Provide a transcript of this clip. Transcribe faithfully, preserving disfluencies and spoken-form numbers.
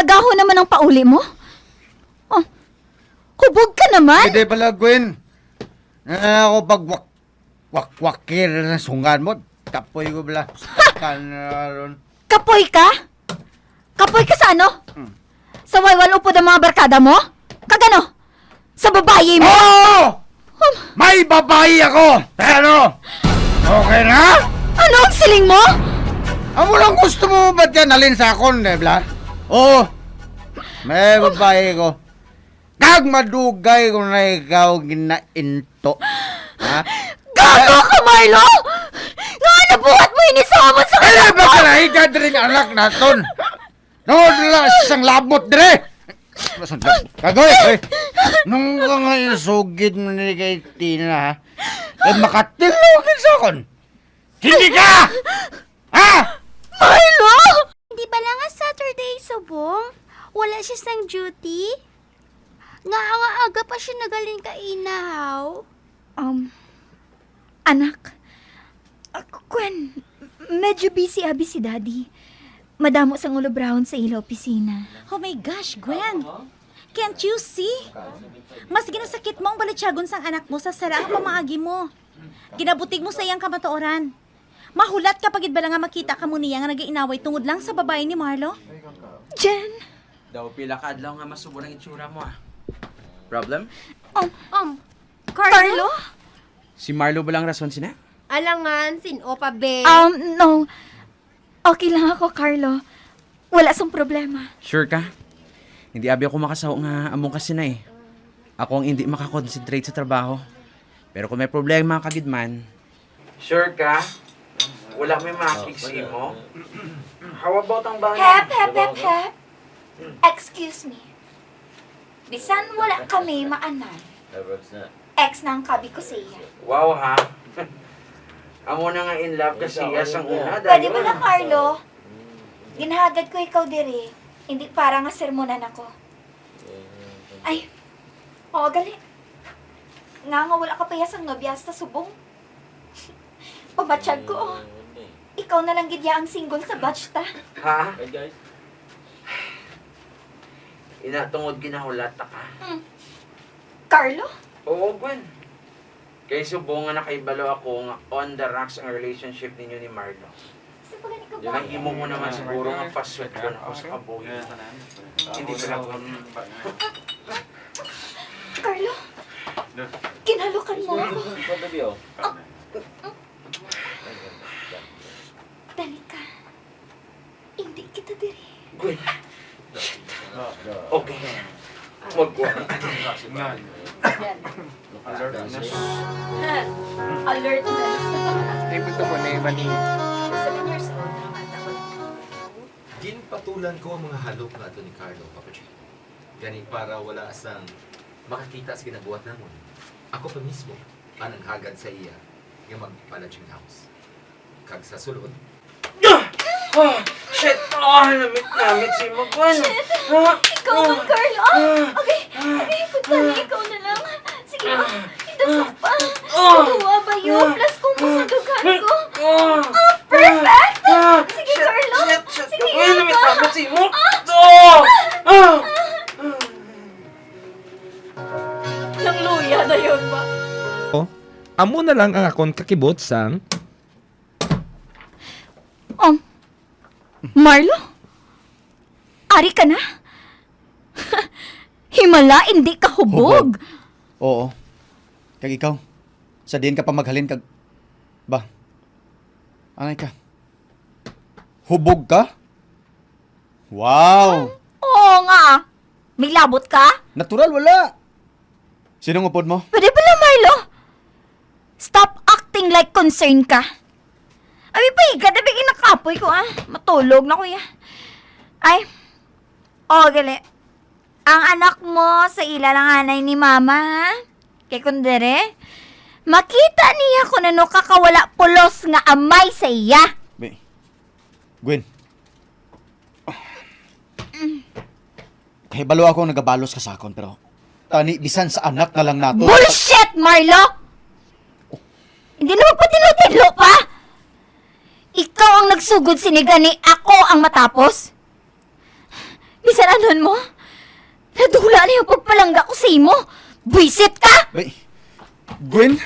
Agaho naman ang pauli mo. Oh, hubog ka naman. Pwede pala, Gwen. Ah, ako pag wak-, wakwakil sa sungan mo. Kapoy ko bala. Kan ron. Kapoy ka? Kapoy ka sa ano? Hmm. Sa walwal upod ang mga barkada mo? Kag ano? Sa babayi mo? Oh! May babayi ako! Pero, okay na? Ano ang siling mo? Amo lang gusto mo ba yan halin sa akon, Nebla? Oo. May babayi ko. Kag madugay ko na ikaw ginainto. Ha? Gago ka, Marlo! Nga nabuhat mo ini sa amon sa... Eh, ba ka nahiga diri nga anak naton? No, wala siyang labot dire. Kagoy, eh. Nung ka nga isugid mo ni kay Tina, ha? Eh, makatilog sa akon. Hindi ka! Ha? Marlo! Hindi ba lang nga Saturday, subong? Wala siya sang duty? Nga nga aga pa siya nagalin ka inahaw? Um, anak, ah, kwan, medyo busy abi si Daddy. Madamo sang ulobrahon sa ila opisina. Oh my gosh, Gwen! Can't you see? Mas ginasakit mo ang balatyagon sang anak mo sa sala ang pamaagi mo. Ginabutig mo sa iyang kamatuoran. Mahulat ka pa gid bala nga makita kamo niya nga nagainaway tungod lang sa babayi ni Marlo? Jen! Daw pila ka adlaw nga masubo ang itsura mo, ah. Problem? Um, um, Carlo? Carlo? Si Marlo ba lang rason sina? Alangan, sin-o pa, be? Um, no. Okay lang ako, Carlo. Wala sang problema. Sure ka? Hindi abi ako makasaw nga among ka sina eh. Ako ang hindi makakonsentrate sa trabaho. Pero kung may problema ka gid man, sure ka? Wala may makig sa imo? How about ang bana? Hep, hep, hep, hep. Excuse me. Bisan wala kami maanay, ex na ang kabi ko sa iya. Wow, ha? Amo na nga in love ka siya sang una, pwede dayon. Bala, Carlo? Ginhagad ko ikaw diri, hindi para nga sermonan ako. Ay, oo, gali. Nga nga wala ka pa iya sang nobya hasta subong. Pabatyag ko, oh. Ikaw na lang gid ya ang single sa batch ta. Ha? Ina, tungod ginahulat ta ka. Hmm. Carlo? Oo, Gwen. Kay subong nga nakahibalo ako nga on the rocks ang relationship ninyo ni Marlo. Sa pagani ka ba? Mahimo mo naman siguro nga pasudlon ako sa kabuhi mo. Hindi pala ko. Carlo? Kinahalokan mo ako. Dali ka. Hindi kita diri. Gwen. Shit. Okay. Magkuha ka diri. Alertness. Alertness. Ipito mo na yung mali. Seven years old na nga, tapos ginpatulan ko ang mga halok nga ato ni Carlo, Papa G. Gani para wala sang makakita sa ginabuhat namon, ako pa mismo ang nanghagad sa iya nga magpa-lodging house. Kag sa sulod, ah! Ah! Shit! Ah! Namit-namit si Magwan! Shit! Ah! Ikaw man, Carlo! Ah! Ah! Okay, okay, putani, ikaw na lang. Sige, ah! Idasok pa. Ah! Dua ba yun? Ah! Plus kung masagdagan ko. Ah! Ah! Perfect! Ah! Sige, shit, Carlo! Shit, shit! Sige, Carlo! Namit-namit si mo! Ah! Ah! Ah! Nang luya na yun ba? Oh, amo na lang ang akon kakibot sang... Oh, Marlo? Ari ka na? Himala, hindi ka hubog. Hubog? Oo. Kag ikaw, sa diin ka pa maghalin kag, ba, angay ka. Hubog ka? Wow! Oo nga. May labot ka? Natural, wala. Sinong upod mo? Pwede pala, Marlo. Stop acting like concern ka. Abi pa, higa na bigay na kapoy ko, ah. Matulog na ko, ya. Ay. O, gali. Ang anak mo sa ila lang anay ni mama, ha? Kay kung dire, makita niya kung ano ka kawala pulos nga amay sa iya. Be, Gwen. Kahibalo ako ang nagabalos ka sa akon, pero tani, bisan sa anak na lang nato. Bullshit, Marlo! Hindi na magpatinlo-tinlo pa! Ikaw ang nagsugod sini, gani ako ang matapos? Bisan anon mo, nadula na yung pagpalangga ko sa imo. Buisit ka! Bay, Gwen,